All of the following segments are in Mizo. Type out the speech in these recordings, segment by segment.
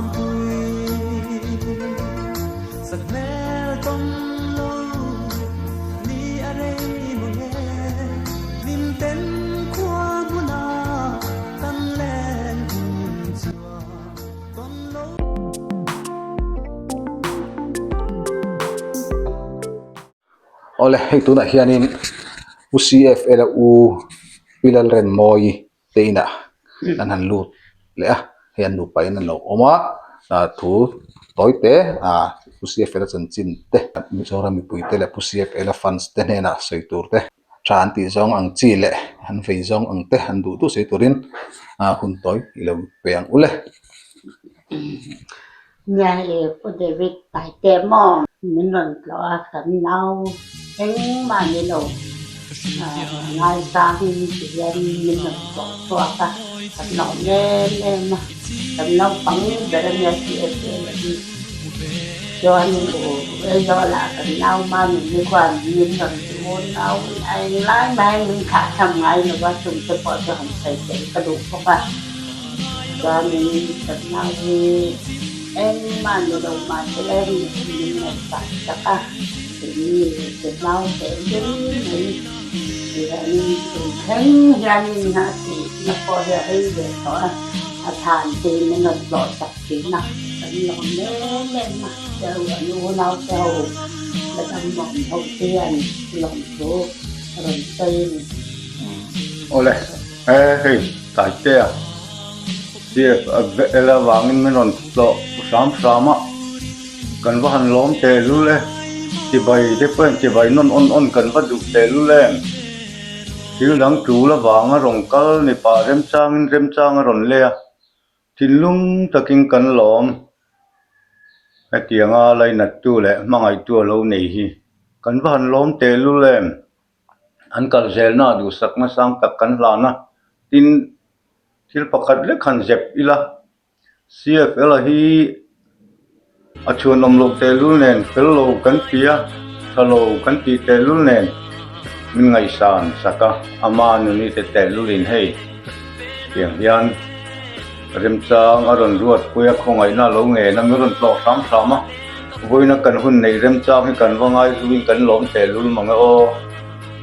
mampui Sakhmel tawng lo ni a rei maw nge Hlim ten khua hmuna kan len hun chuan tawn lo Awle hei tunah hianin U CFL a U Pi Lalrenmawii te inah an han lut leh a hei an nupa in an lo awm a ah thu tawi te ah Pu CFL a chanchin te Mizoram mipui te leh Pu CFL a fans te hnenah sawi tur te tha an tih zawng ang chi leh an vei zawng ang te an duh duh sawi turin ah hun tawi i lo pe ang u le. Nia i Pu David Paite maw min rawn tlawh a, kan nau engmah ni lo ngaisang ti hian min rawn tlawh chhuak a, kan lawm em em a, kan naupang ber a nia tih em em a ni. Chuan Aizawlah kan nau hma min ni khuan min rawn ti unau a englai mahin min thlah tham ngai lo va, chungte pawh chu han sawi tel ka duh bawk a. Chuanin ka nau hi engmah ni lo mah se la min ngaihtuah tak a, keini ka nau teh lul mai hianin tun thleng hianin a tihna pawh hi a rei ve tawh a, a thlan te min rawn tlawh sak thin a, kan lawm em em a, an unau te ho la dam awm ho te hian lawmthu rawn sawi a ni. Awle. He hei Taitea CF el avangin min rawn tlawh hram hram a, kan va han lawm tehlul e, chibai te pawhin chibai nawn awn awn kan va duh tehlul em? Thil dang tul avanga rawn kal ni pah remchangin remchang a rawn lei a, thinlung takin kan lawm. Hetianga lainattu leh hmangaihtu a lo nei hi kan va han lawm tehlul em? An kal zelna ah duhsakna sang tak kan hlan a, tin thil pakhat lek han zep ila CFL a hi a chhuanawm loh tehlul nen fel lo kan ti a, tha lo kan tih tehlul nen min ngaihsan sak a, ama nuni te tehlul in hei tiang hian remchang a rawn ruat pui a, khawngaihna a lo ngen a, min rawn tlawh hram hram a. Vawiina kan hun neih remchang hi kan va ngai zuiin kan lawm tehlul mang e aw.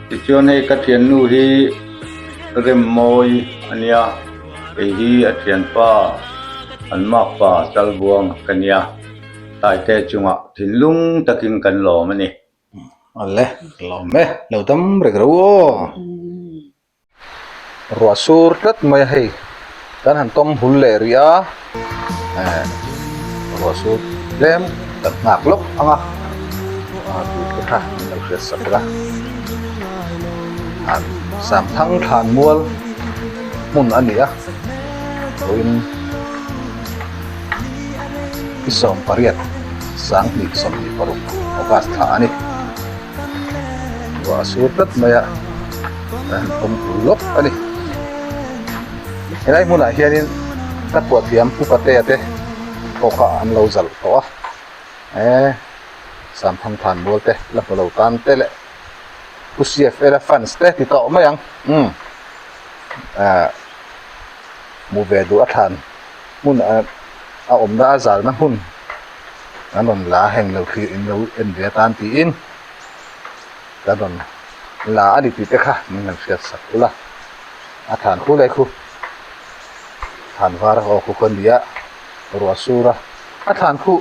Tichuan hei ka thiannu hi Remmawi a nia, kei hi a thianpa an makpa Chalbuang ka nia, Taite chungah thinlung takin kan lawm a ni. Awle, lawm e, lo dam reng ro aw. Ruah sur tlat mai a hei kan han tawm hul leh rih a eh ruah sur tlem kan nghak lawk ang a ah tih te kha an lo hriat sak a ah Samthang thlan mual hmun a ni a vawiin i 18 2026 August thla a ni. Ruah a sur tlat mai a a han pawm pul lawk a ni helai hmunah hianin ka puathiam Pu Patea te pawh kha an lo zalh tawh a eh Samthang thlan mual te la hmu lo tan te leh Pu CFL a fans te ti tawh mai ang umm ah hmu ve duh a thlan hmun a awmna a zalna hmun. Kan rawn la a heng lo thlir in lo en ve atan tiin kan rawn la a ni tih te kha min han hriat sak ula a than khu leh khu thlan var aw khu khaw nia ruah sur a a thlan khu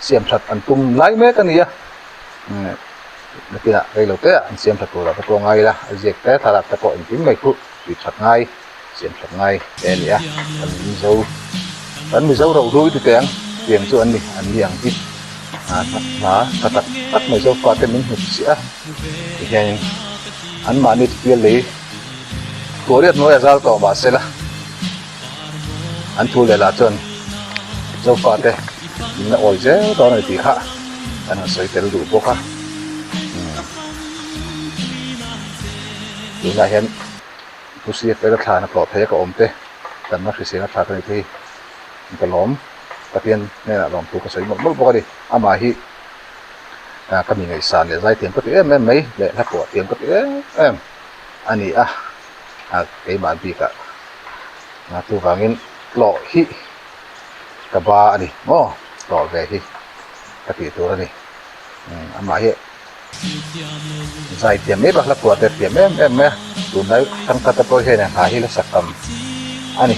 siam that an tum lai mek a ni a nakinah rei lo te ah an siam tha tur ah te pawh ngai ila a ziak te thlalak te pawh engkim mai khu tih that ngai. Siam that ngai te a ni a, kan Mizo kan Mizo rohlu i ti teh ang tiang chu an ni an ni ang hi a hla tha tak tak mai Zofa te min hnut chiah a tihianin anmahni chu pial lei tuahriat hnuai a zal tawh mahsela an thu leh lah chuan Zofa te min la awi zel dawn a ni tih kha kan han sawi tel duh bawk a tunah hian. Pu CFL a thlan a tlawh thei a ka awm te, danna hrisel a thla ka ni thei ka lawm Pathian hnenah lawmthu ka sawi mawlh mawlh bawk a ni. Amah hi ka mi ngaihsan leh zaithiam ka ti em em mai leh hla pawh thiam ka ti em em a ni a, keimah bikah chuvangin tlawh hi Ka ba a ni maw hlawh ve hi ka tih tur a ni. Amah hi zai thiam mai bak hla phuah te thiam em em mai a, tunlai thangkhat te pawh hian hna hi la sak tam a ni.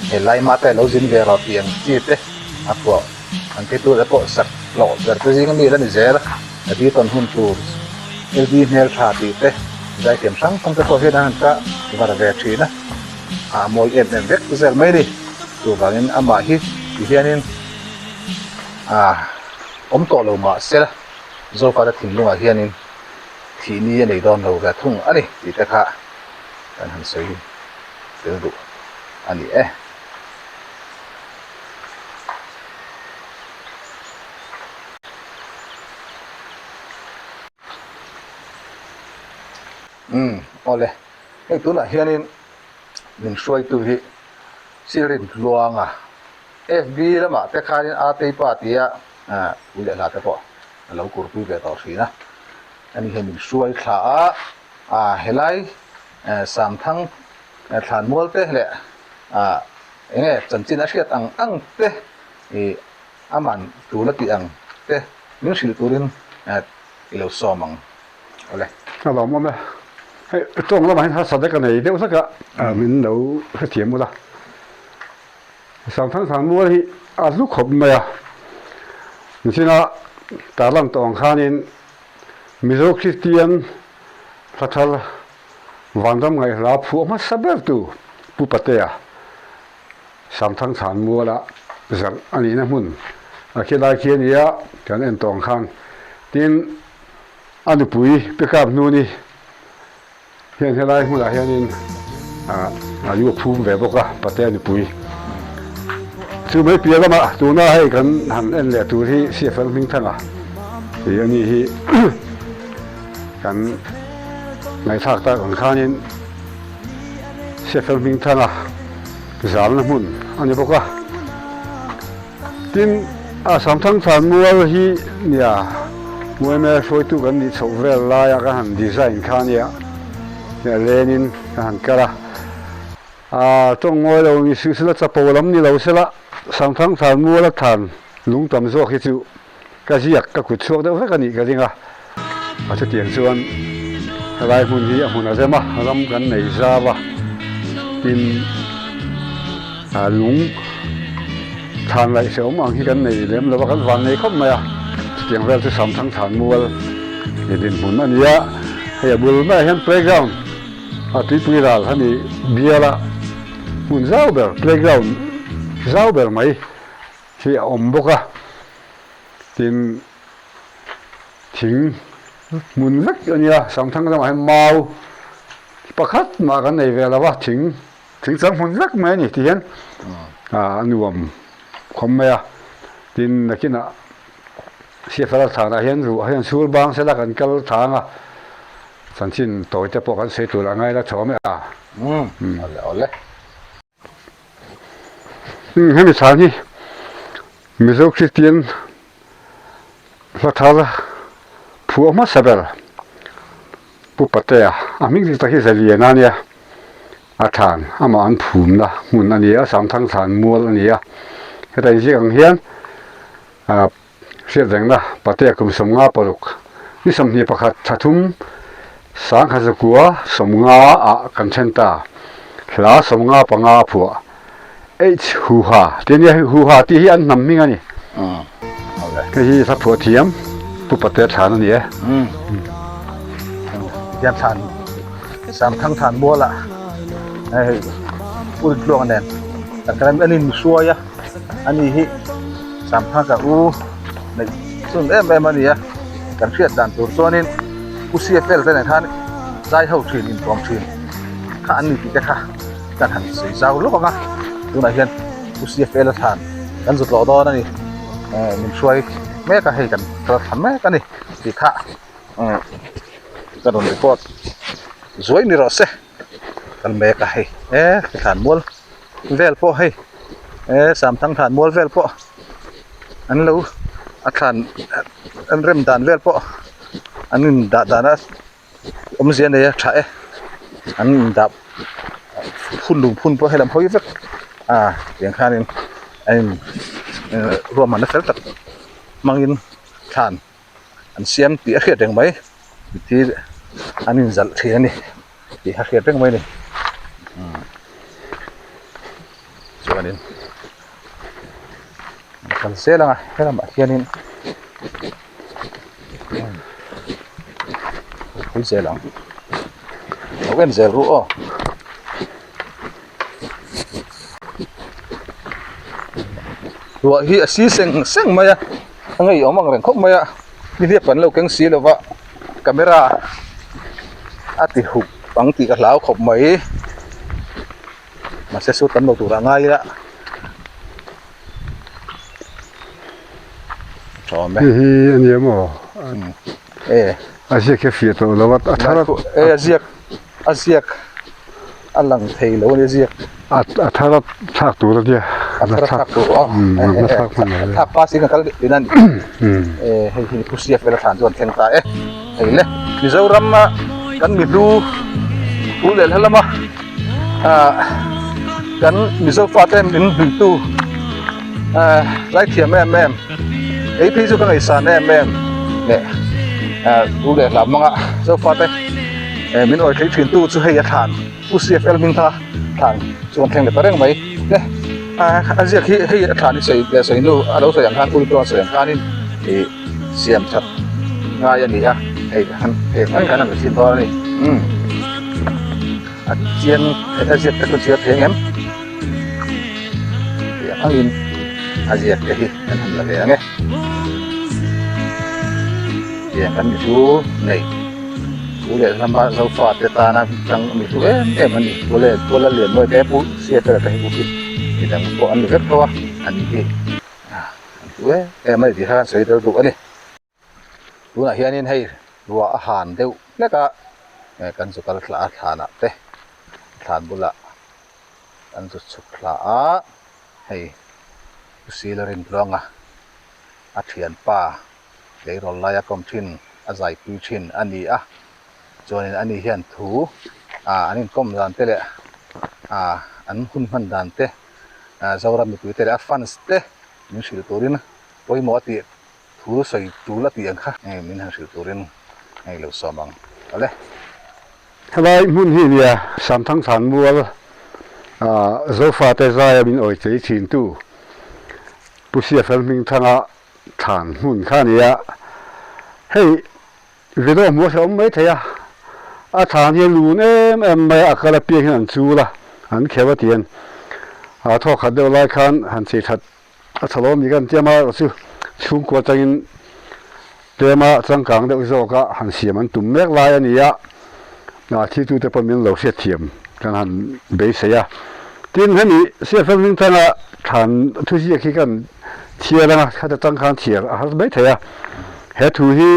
He laima te lo zin ve rawh tih ang chi te a phuah ang khi tur te pawh sak hlawh ber te zinga mi la ni zel a, ka di tawn hun tur LD hmel tha tih te zai thiam hrang hrang te pawh hian an han kah var ve thin a. A mawi em em vek zel mai a ni. Chuvangin amah hi ti hianin ah awm tawh lo mah se la, Zofate thinlungah hianin thih ni a nei dawn lo ve thung a ni tih te kha kan han sawi tel duh a ni e. Umm awle. Hei tunah hianin min hruaitu hi Sirin Tluanga FB lamah te khanin Atei pa tia pui leh hla te pawh a lo kurpui ve tawh thin a. Ani hian min hruai thla a, ah helai Samthang thlanmual te leh ah enge chanchin a hriat ang ang te ih aman tul a tih ang te min hrilh turin i lo sawm ang. Awle. A lawmawm e. Hei tawng lamah hian harsat ka nei deuh hlek a, min lo hrethiam ula. Sangthang Sangmual hi a hlu khawp mai a. Nichina tarlan tawh ang khanin Mizo Kristian hla thar Vanram ngaihhla phuah hmasa bertu Pu Patea Sangthang Thlanmuala zarh a nihna hmun a khilai khi a ni a, kan en tawh ang khan. Tin, A nupui pickup hnu ni hian helai hmunah hianin a lu a phum ve bawk a, Patea nupui. Chu mai piah lamah tuna hei kan han en leh tur hi CFL Hmingthanga tih a ni hi kan ngaihthlak tak ang khanin CFL Hmingthanga zalna hmun a ni bawk a. Tin, a Samthang Thlanmual hi nia Muaimel hruaitu kan nih chhoh vel laia ka han design kha nia, nia lenin ka han kal a. A tawng ngawi lo ni suh sela chapo lam ni lo sela Samthang Thlanmuala thlan lung tam zawk hi chu Ka ziak ka kut chhuak deuh vek a nih ka ring a, a chutiang chuan helai hmun hi a hmun a rem a, ram kan nei zau a, tin lung thlan laih hrehawm ang hi kan nei lem lo a, kan van nei khawp mai a, chutiang vel chu Samthang Thlanmual i dinhmun a ni a, hei a bul maiah hian playground a tuipui ral a ni bial a, hmun zau ber playground zau ber mai hi a awm bawk a. Tin, thing hmun vek a nia, Samthang lamah hian mau pakhat mah kan nei ve lo a, thing thing chang hmun vek mai a ni tih hian a nuam khawm mai a. Tin, nakinah Siafela thlanah hian ruah hian sur bang sela kan kal thang a, chanchin tawi te pawh kan sawi tur a ngai la tho mai a. Awle awle. Hemi thlan hi Mizo Kristian hla thar phuah hmasa ber Pu Patea a hming dik tak hi Zaliana a nia, a thlan amah an phumna hmun a ni a, Samthang thlan mual a ni a, heta inziak ang hian Hriat rengna Patea kum 56 ni 21 thla thum sangha zakua 50 ah kan then ta. Hla 55 a phuah. H Huha tih a nia, Huha tih hi an hnam hming a ni. Hei hi hla phuah thiam Pu Patea thlan a ni e. Tiang thlan Samthang thlan mualah hei Pu Rinṭluanga nen kan kal a, an inhruai a. Ani hi Samthang ka u neih chhun em em a ni a, kan hriat dan tur chuanin Pu CFL te nen khan zai ho thin inkawm thin kha an ni tih te kha kan han sawi zau lawk ang a, tunah hian Pu CFL a thlan kan zut lawh dawn a ni, min hruai mek a hei kan kal thla mek a ni tih kha ka rawn report zuai ni rawh se. Kal mek a hei e thlan mual vel pawh hei e samthang thlan mual vel pawh an lo a thlan an rem dan vel pawh an in dah dan a awmzia nei a tha e an in dah phun lung phun pawh helam hawi vek a tiang khanin. a in ruahmanna fel tak hmangin thlan an siam tih a hriat reng mai mitthi an inzalh thin a ni tih a hriat reng mai a ni chuanin a kal zel ang a helamah hianin pui zel ang lo en zel ru aw. Ruah hi a si seng seng mai a a ngeiawm ang reng khawp mai a nihliap kan lo keng si lo va camera a ti hup ang tih ka hlau khawp mai mahse sut tam lo tur ah ngai ila tha awm e. Hei hi a nia maw? E. A ziak hi a fiah tawh lo a a thar a. E a ziak. A ziak a lang thei lo a ni a ziak. A thar a thlak tur a nia. A thar a thlak tur aw. A thlak hman lo. A thlak pa sin a kal tihna a ni. E hei hi Pu Siak vel a thlan chu an thleng ta e. Hei le Mizoram a kan mihlu pu leh hla lama ah kan Mizo fate min hmuitu ah laithiam em em ei phei chu ka ngaihsan em em leh ah pu leh hla hmanga Zofate. Eh min awi theih thin tu chu hei a thlan Pu CFL hming kha thlan chu an thleng leh ta reng mai le a ziak hi hei a thlan hi sawi leh sawi hnu a lo sawi ang khan ul tluang sawi ang khanin ih siam that ngai a ni a hei han hei han kan han thin dawn a ni umm a chiang a ziak te chu chhiar thei ang em tih angin a ziak te hi kan han la ve ang e. Tiang kan mihlu nei thu leh hlama Zofa te tana tang mihlu em em a ni. Pu leh Pu Lallianmawi te Pu Siatela te hi pu hi midang pawh an ni vek tho a, an ni hi an hlu em em a ni tih kha kan sawi tel duh a ni. Tunah hianin hei ruah a han deuh hlek a, kan zu kal thla a thlanah te thlan bulah kan zu chhuk thla a, hei Pu Sila Rintluanga a thianpa tleirawl laia kawm thin a zaipui thin a ni a chuanin ani hian thu ah an inkawm dan te leh ah an hun hman dan te ah Zoram mipui te leh a fans te min hrilh turin pawimawh a tih thu sawi tul a tih ang kha hei min han hrilh turin hei lo sawm ang awle. Helai hmun hi nia Samthang Thlanmual ah Zofate zaia min awi chei thintu Pu Siafel Hmingthanga thlan hmun kha a ni a, hei video hmuh a hrehawm mai thei a, a thlan hi a lun em em mai a, a kal apiang hian an chul a, an kheuh a tian a thawk khat deuh lai khan han chei that a tha lo a ni ka han ti a, amaherawh chu chhungkua atangin tlema changkang deuh zawka han siam an tum mek lai a ni a, a thitute pawh min lo hriatthiam kan han beisei a, tin hemi CFL Hmingthanga thlan thuziak hi kan Thiar anga khat atang khan thiar a har mai thei a, he thu hi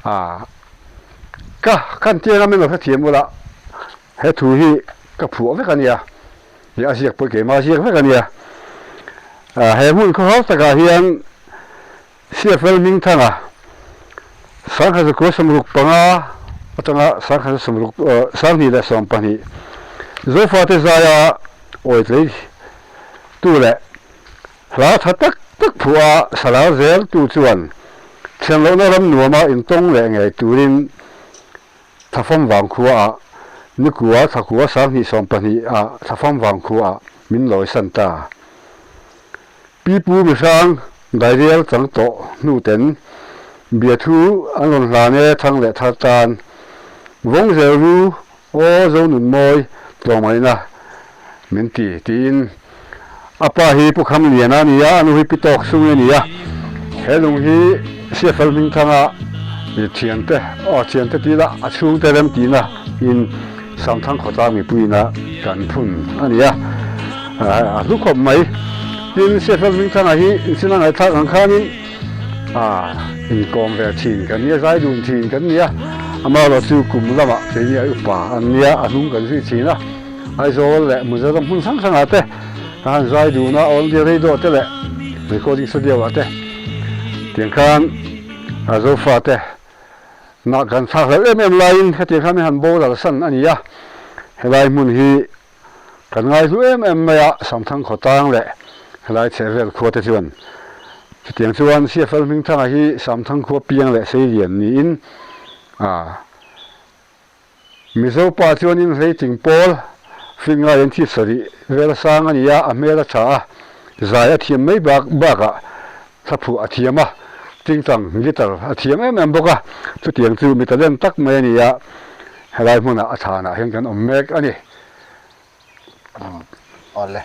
ah ka kan tiang a min lo hrethiam ula, he thu hi ka phuah vek a nia, ih a ziak pawh keimah a ziak vek a nia. Ah he hmun khawhar takah hian CFL Hmingthanga 1965 atanga 1912 Zofate zaia awitlei tu leh Hla tha tak tak phuah a salar zel tu chuan thianlohna ram nuama intawng leh ngei turin Thlafam Vangkhua-ah Nikua Thlakua 2012 ah Thlafam Vangkhua-ah min lawisan ta. Pi Pu Mihrang Dairial chang tawh hnuten biathu an rawn hlan e thang leh thar tan vawng zel ru Aw Zonunmawi tlawmngaihna min ti tiin a pa hi Pu Khamliana a ni a, a nu hi Pi Tawk Sungi a ni a. He lung hi CFL Hmingthanga mi thiante, aw thiante tih lah a chhungte rem tihna in Samthang khawtlang mipuiina kan phun a ni a, a hlu khawp mai. Tin, CFL Hmingthanga hi inchhina ngaihthlak ang khanin A inkawm ve thin kan nia, zai dun thin kan nia, amaherawh chu kum lamah keini ai upa an nia, a hnung kan zui thin a, Aizawl leh Mizoram hmun hrang hrangah te ka han zai dun a, All India Radio te leh Recording Studio ah te tiang khan a Zofa te nah kan thlak hlel em em laiin hetiang khan min han boral san a ni a, helai hmun hi Kan ngaihlu em em mai a, Samthang Khawtlang leh Helai chhehvel khua te chuan chutiang chuan CFL Hmingthanga hi Samthang khua piang leh Seilian niin a Mizo pa chuanin hleiting pawl Fingai an thit sarih vel a sang a ni a, a hmel a tha a, zai a thiam mai bak bakah thlaphuah a thiam a, tingtang, guitar, a thiam em em bawk a, chutiang chu mi talent tak mai a ni a, helai hmunah a chhanah hian kan awm mek a ni. Awle,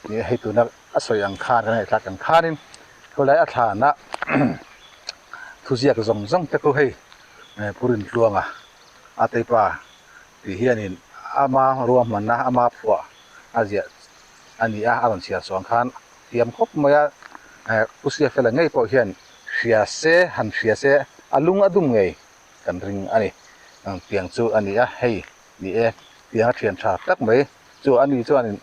ni hei tuna a sawi ang khan kan ngaihthlak ang khanin khawlai a thlanah thuziak zawng zawng te khu hei Pu Rintluanga a teipa tih hianin ama ruahmanna ama phuah a ziah a ni a, a rawn chhiar chuang khan thiam khawp mai a, Pu Siafela ngei pawh hian hria se han hria se a lung a dum ngei kan ring a ni. Tiang chu a ni a, hei ni e, tiang a thian tha tak mai chu a ni chuanin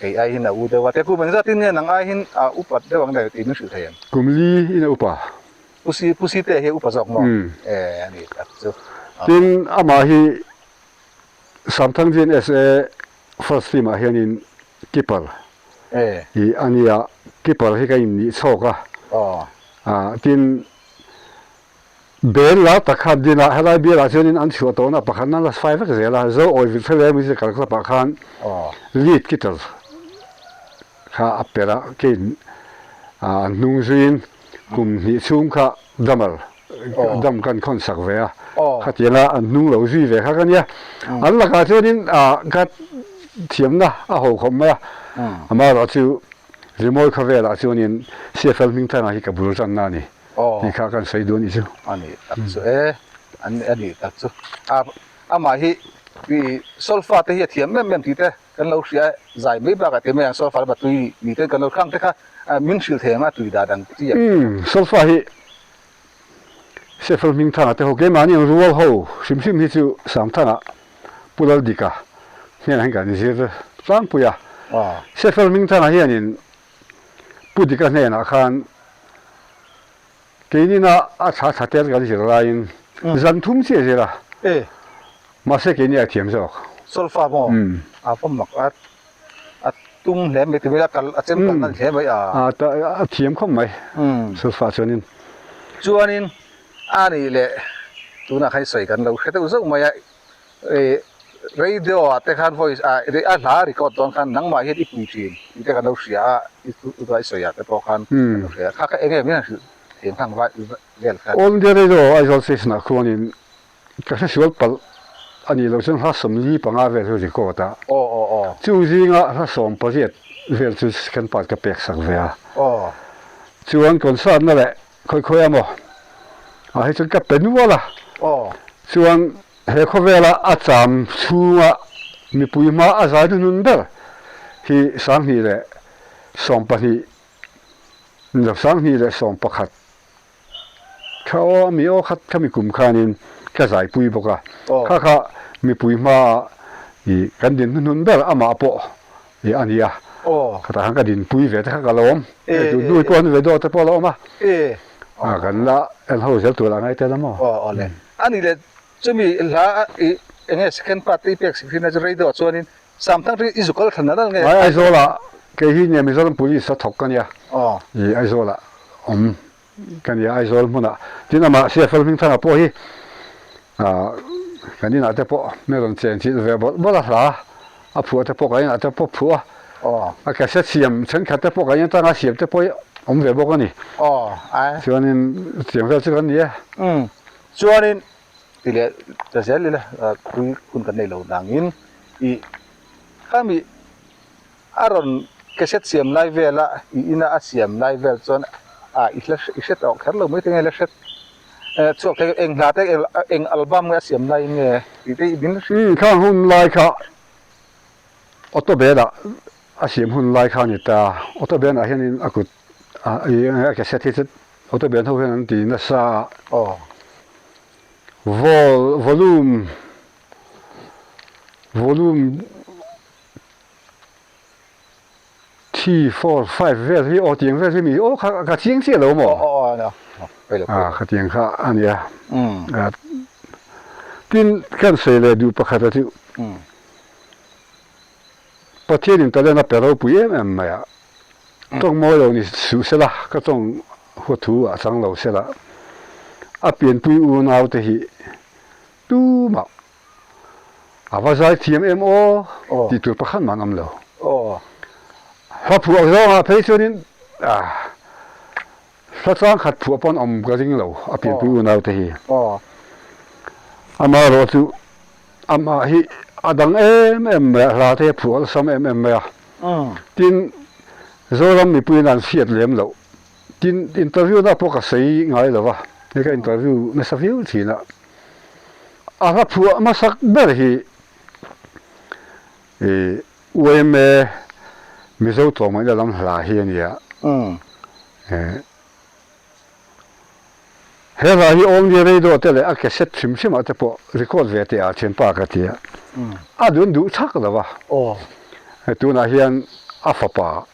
kei aiin a u deuh a, kum engzatin nge nang aiin a upat deuh ang le tih min hrilh thei em? Kum li in a upa. Pu Si, Pu Site hi upa zawk maw? E, a ni tak chu. Tin, amah hi Samthang GNSA first team ah hianin keeper hi a nia, keeper hi ka innih chhawk a. Tin, bel la tak kha dinah helai bialah chuanin an chhuah tawhna pakhat nan la fai vek zel a, Zo Awi Vithlele Musical Club ah khan lead guitar kha a per a, keiin an hnung zuiin kum hnih chhung kha damar dam kan khawn sak ve a, khatianga an hnung lo zui ve kha ka nia. An lakah chuanin ka thiamna a ho khawp mai a, amaherawh chu rimawi khawvelah chuanin CFL Hmingthanga hi ka bul tanna a ni tih kha kan sawi duh a nih chu. A nih tak chu e, a nih tak chu. Amah hi solfa te hi a thiam em em tih te Kan lo hria zai mai bakah te mai ang solfa lama tui ni ten kan lo hrang te kha min hrilh thei ang a tui dan ang chi ang. Umm solfa hi Sefal Hmingthanga te ho keimahni ang rual ho hrim hrim hi chu Sangthanga Pu Laldika hnenah hian kan zir tlangpui a. Sefal Hmingthanga hianin Pu Dika hnenah khan Keinina a thla thla tel kan zir laiin zan thum chiah zir a, mahse keini a thiam zawk. Solfa maw? A va mak a, a tum hle mai tumila kal a chem kalna hle mai a. A thiam khawp mai solfa chuanin. Chuanin a nih leh tunah khan i sawi kan lo hre deuh zauh mai a, radio ah te khan voice ah a hla record dawn khan nangmah hian i pui thin tih te kan lo hria a, i i sawi ah te pawh khan kan lo hria a, kha kha eng nge min han hrilh thiam kha ang vel khan. All India Radio Aizawl station ah khuanin ka hre sual palh a nih loh chuan hla 45 vel chu record a, chung zinga hla 18 vel chu second part ka pek sak ve a, chuan concert na leh khawi khawi a maw ah hi chuan ka pe nual a, chuan He khawvela a cham chhunga mipui hma a zai hnuhnun ber hi 2012 ni lo 2011 kha aw a mi aw khat khami kum khanin ka zaipui bawk a, kha kha mipui hmaa i kan din hnuhnun ber amah pawh i a ni a, khatah khan ka dinpui ve te kha ka lo awm, hei tun hnu pawh an ve dawt te pawh a lo awm a, kan la en ho zel tur ah ngai tel a maw. A nih leh chumi hla i enge second part te i pek sik thin a chu radio ah chuanin Samthang hi i zukal thlan nal nge? Ai Aizawl ah kei hi nia Mizoram Police a thawk ka nia i Aizawl ah awm ka nia Aizawl hmun ah tin amah CFL Hmingthanga pawh hi kan inah te pawh min rawn chen chilh ve bawlh bawlh a hla a phuah te pawh kan inah te pawh phuah a a cassette siam thenkhat te pawh kan in atanga siam te pawh hi awm ve bawk a ni chuanin tiang vel chu kan ni e. Chuanin ti leh ta zel ila tui hun kan nei lo nangin ih khami a rawn cassette siam lai vela i ina a siam lai vel chuan ah i hla i hre tawh kher lo mai te nge la hre chhuak thei eng hla te eng album nge a siam lai nge tih te i min la hrilh. Umm khang hun lai kha auto band ah a siam hun lai kha a ni ta, auto band ah hianin a kut a cassette hi chu Auto band ho hian an ti nasa a. Aw. Vol, volume, volume three, four, five vel hi aw tiang vel hi mi aw kha ka chiang chiah lo maw? Aw aw aw pawilo Ah kha tiang kha a nia. Tin kan sawi leh duh pakhat a chu Pathianin talent a pe ropui em em mai a. Tawng mawi lo ni suh sela, ka tawng huathu ah chang lo sela, a pianpui unau te hi tumah a va zai thiam em aw tih tur pakhat mah an awm lo. Hla phuah zawngah phei chuanin hla chang khat phuah pawh an awm ka ring lo a pianpui unau te hi. Amaherawhchu amah hi a dang em em mai a, hla te hi a phuah awlsam em em mai a. Tin, Zoram mipuiin an hriat lem loh. Tin, interview na pawh ka sawi ngai lo va, hei ka interview nasa viau thin a. A hla phuah hmasak ber hi ih yma Mizo tlawmngaihna lam hla hi a ni a. He hla hi Awmni Radio te leh a cassette hrim hrimah te pawh record ve teh a thianpa ka ti a, a dun duh chak lo va. Tunah hian a fapa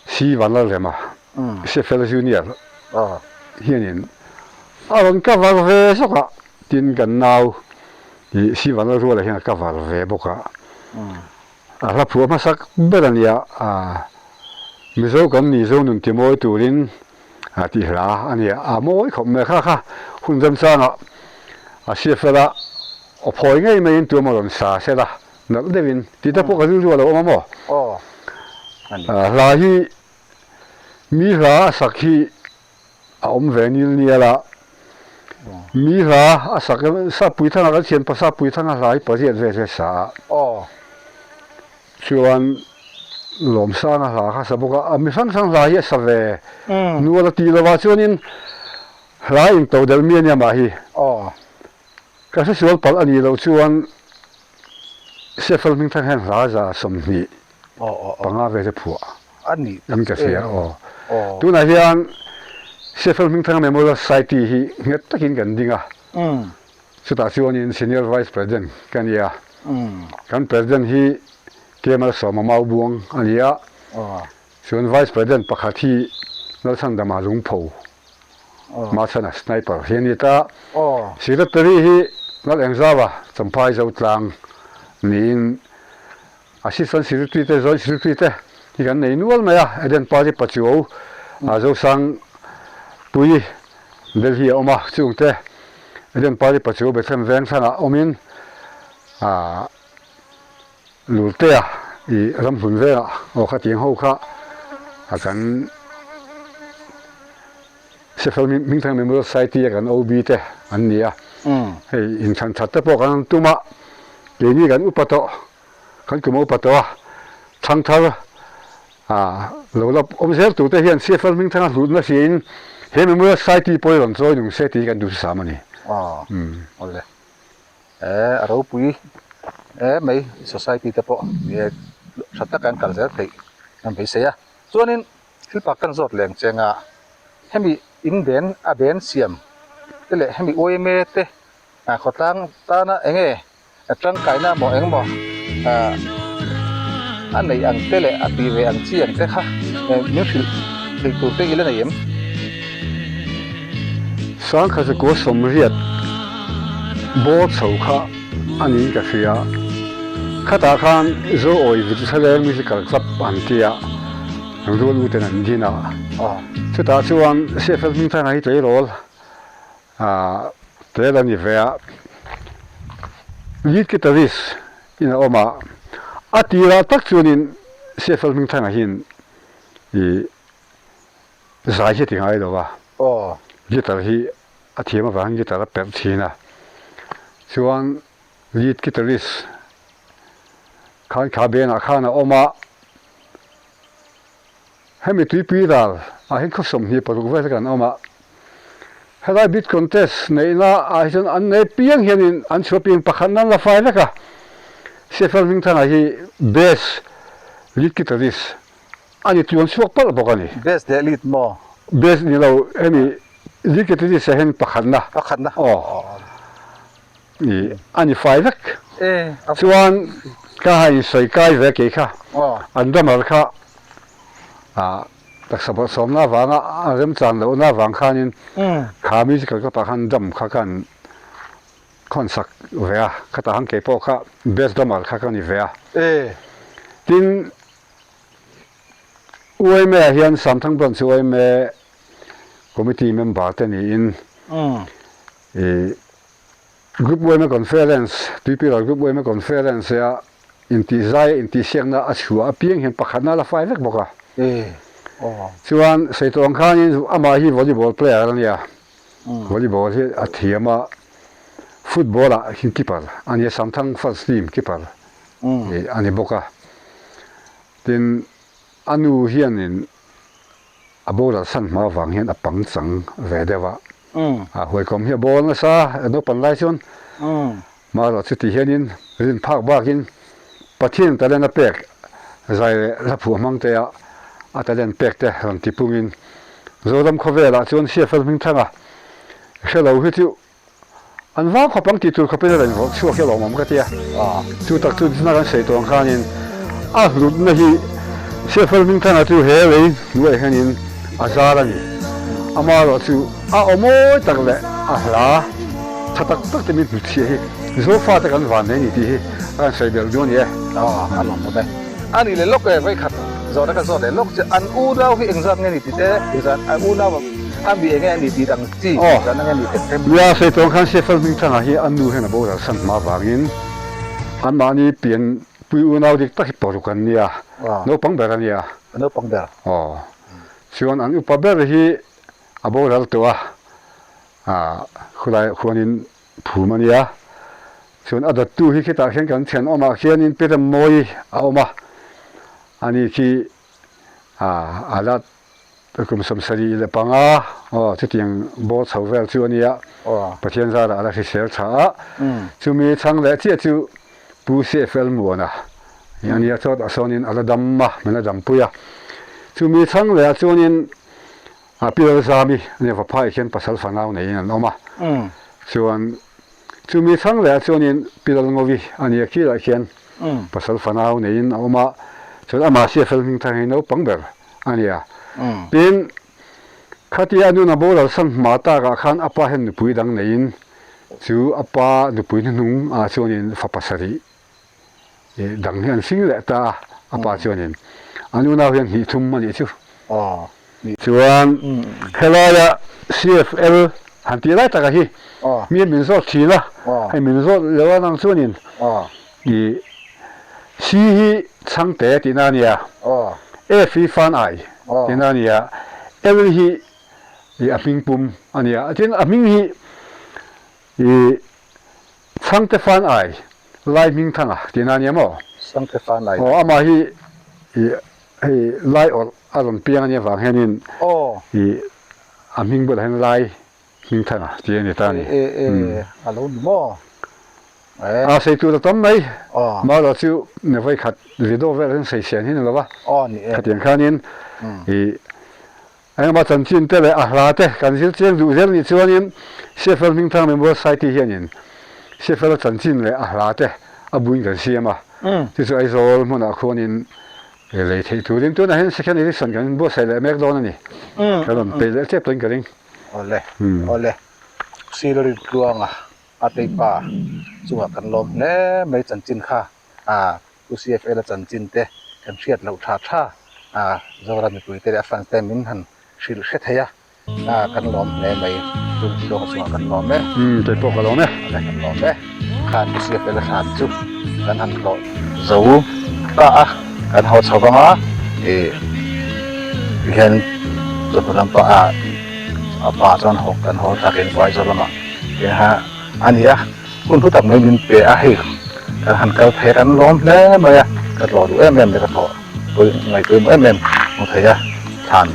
Si Vanlalrema, Sefel Junior hianin a rawn cover ve zawk a, tin kan nau Si Vanlalruala hian a cover ve bawk a. A hla phuah hmasak ber a nia, Mizo kan ni zo nun ti mawi turin tih hla a nia, a mawi khawp mai kha kha hun remchangah a CFL a aw phawi ngei maiin tuam a rawn sa sela nalh deuhin tih te pawh ka rilru a lo awm a maw? Hla hi mi hla a sak hi A awm ve nil nial a, mi hla a sak Sappuithanga kan thianpa Sappuithanga hla hi pariat vel hi a sa a. Chuan Lawmsanga hla kha a sa bawk a, a mi hrang hrang hla hi a sa ve nual a tih lovah chuanin hla into delh mi a nia mah hi. Ka hresual palh a nih loh chuan Sefal hmingthang hian hla 120 vel hi phuah in ka hria aw. Tunah hian Sefal hmingthanga Memorial Society hi nghet takin kan ding a, chutah chuanin Senior Vice President ka ni a, kan President hi Kemal Sawma Maubuang a ni a, chuan Vice President pakhat hi Lalchhandama Lungpho. Mahchhana sniper hi a ni ta. Secretary hi Lal Engzava Champhai Zotlang niin Assistant Secretary te Joint Secretary te hi kan nei nual mai a, Eden Party Pachuau Zosang Pui Delhi a awm a, chungte Eden Party Pachuau Bethlehem Vengthlang-ah awmin Lurtea i ramhlun vengah aw khatiang ho kha a kan Sefal Hmingthang Memorial Society a kan OB te an ni a, hei inthlan that te pawh kan tum a, keini kan upa tawh, kan kum a upa tawh a, thangthar lo la awm zel tur te hian Sefal Hmingthanga hlutna hriain he Memorial Society pawh hi rawn chawi nung se tih hi kan duhthusam a ni. Eh a ropui e mai society te pawh ni e tha taka an kal zel theih an beisei a chuanin thil pak kan zawt leng cheng a hemi in ben a ben siam te leh hemi yma te ah khawtlang tana eng nge tangkaina maw eng maw ah a neih ang te leh a tih ve ang chi ang te kha min hrilh theih tur te i la nei em? Sangkhazakuo sawmriat bawr chho kha a niin ka hria. Khatah khan Zoawi Vitthlaleng Musical Club an tia rual uten an din a. Chutah chuan CFL Hmingthanga hi tleirawl tel a ni ve a. Lead guitarist in a awm a. A tirah tak chuanin CFL Hmingthanga hian ih Zai hi a ti ngai lo a, guitar hi a thiam avangin guitar a perh thin a, chuan lead guitarist khan kha band ah khan a awm a, hemi tuipui ral ah hian khaw 26 vel hi kan awm a, helai beat contest neihna ah hi chuan an nei piang hianin an chhuah piang pakhat nan la fai vek a, Sefal Hmingthanga hi bass lead guitarist A ni tluan chhuak palh bawk a ni. Best leh lead maw? Best ni lo, hemi lead category ah hian pakhatna. Pakhatna. Aw. I a ni fai vek. E. Chuan ka han insawi kai ve kei kha. Aw. An drummer kha ah taksa bawrhsawmna avanga a remchan lohna avang khanin kha musical club ah khan drum kha ka han khawn sak ve a, khatah khan keipawh kha best drummer kha ka ni ve a. E. Tin. Uaime ah hian Samthang Branch Uaime Committee member te niin ih Group Uaime Conference, Tuipiral Group Uaime Conference a intihzai a intihsiakna a chhuah apiang hian pakhatna a la fai vek bawk a. Chuan sawi tawh ang khanin amah hi volleyball player a nia, volleyball hi a thiam a, football ah hian keeper a nia, Samthang first team keeper a ni bawk a. Tin, a nu hianin a boral san hma avang hian a pangchang ve deuh a, a huaikawm hi a bawl nasa a naupan lai chuan marawh chuti hianin rin phak bakin Pathian talent a pek zai leh hla phuah hmang te a a talent pek te rawn ti pungin Zoram khawvelah chuan Siafel Hmingthanga hre lo hi chu An vang khawp ang tih tur khawpin a rawn vawrh chhuak hi a lawmawm ka ti a. Chu tak chu chuna kan sawi tawh ang khanin a hlutna hi Siafel Hmingthanga chu he lei hnuaiah hianin a zar a ni. Amaherawh chu a aw mawi tak leh a hla tha tak tak te min hnutchhiah hi Zofa te kan van nei a ni tih hi a kan sawi belh duh a ni e. A lawmawm e. A nih leh lawk e, vawikhat zawhna ka zawt leh lawk che, an unau hi engzat nge ni tih te, engzat an unau a mi enge a ni tih dang chi engzat nge ni teh te. Nia, Saitawng khan Sefal Hmingthanga hi an nu hian a boral san hma vangin anmahni pian pui unau dik tak hi paruk an nia, naupang ber a nia. Naupang ber. Aw. Chuan an upa ber hi a boral tawh a, khulaiah khuanin Phum a nia. Chuan a dawttu hi khitah khian kan thenawmah khianin Pi Remmawi a awm a, ani khi a la kum 75 aw chutiang bawr chho vel chu a nia, Pathian zarah a la hrisel tha a, chumi chhang leh chiah chu Pu CFL Muana a nia, chawtah sawnin a la dam a, min la dampui a, chumi chhang lehah chuanin A pi Lalzami nia vaphaiah hian pasal fanau neiin an awm a, chuan chumi chhang lehah chuanin pi Lalngovi a nia khilah khian pasal fanau neiin a awm a, chuan amah CFL hming thar hi naupang ber a nia. Tin, khatia a nuna boral san hma takah khan a pa hian nupui dang neiin chu a pa nupui hnuhnung ah chuanin fa pasarih dang hi an hring leh ta a, a pa chuanin an unau hian hnih thum a nih chu. Chuan helaia CFL han tih lai taka hi mi min zawt thin a, hei min zawt lo a nang chuanin ih C hi Chhangte tihna a nia, F hi Fan Ai tihna a nia, L hi ih a hming pum a nia, tin a hming hi ih Chhangte Fan Ai Lai Hmingthanga tihna a nia maw? Chhangte Fan Ai. Aw amah hi ih Hei lai awrh a rawn piang a nih avang hianin ih a hming bulah hian lai hming thang a tih a ni ta a ni. E a lo ni maw? A sei tur a tam mai. Marawh chu vawikhat video vel hian sei sian hi a ni lo va. Khatiang khanin ih engemaw chanchin te leh a hla te kan zir chiang duh zel nih chuanin CFL Hmingthang Memorial Society hianin CFL chanchin leh a hla te a buin kan siam a. Chu chu Aizawl hmunah khuanin lei theih turin tunah hian second edition kan buatsaih leh mek dawn a ni. Kan rawn peih leh tep tawhin ka ring. Awle, awle. Silari Tluanga a teipa chungah kan lawm hle mai chanchin kha a Pu CFL a chanchin te kan hriat loh tha tha a Zoram mipui te leh a fans te min han hrilh hre thei a. A kan lawm hle mai chung tluang chungah kan lawm e. Umm kei pawh ka lawm e. Awle kan lawm e. Khan Pu Siafela thlan chu kan han hlawh zo ta a, kan haw chho vang a ih tihian chawhnu lam pah ah a pa chuan haw kan haw thlak in Aizawl lamah tiha a ni a, hun hlu tak mai min pe a hei kan han kal phei a kan lawm hle mai a, ka tlawh duh em em leh ka tlawh. Pawih ngaihtuah em em hmu thei a, thlan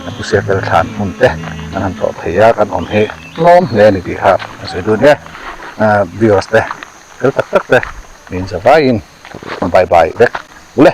a pu Siafel thlan hmun te an han tlawh thei a, kan awm hi tlawm hle a ni tih kha a sawi dun e. Viewers te fel tak tak te min zavaiin bye bye vek ule.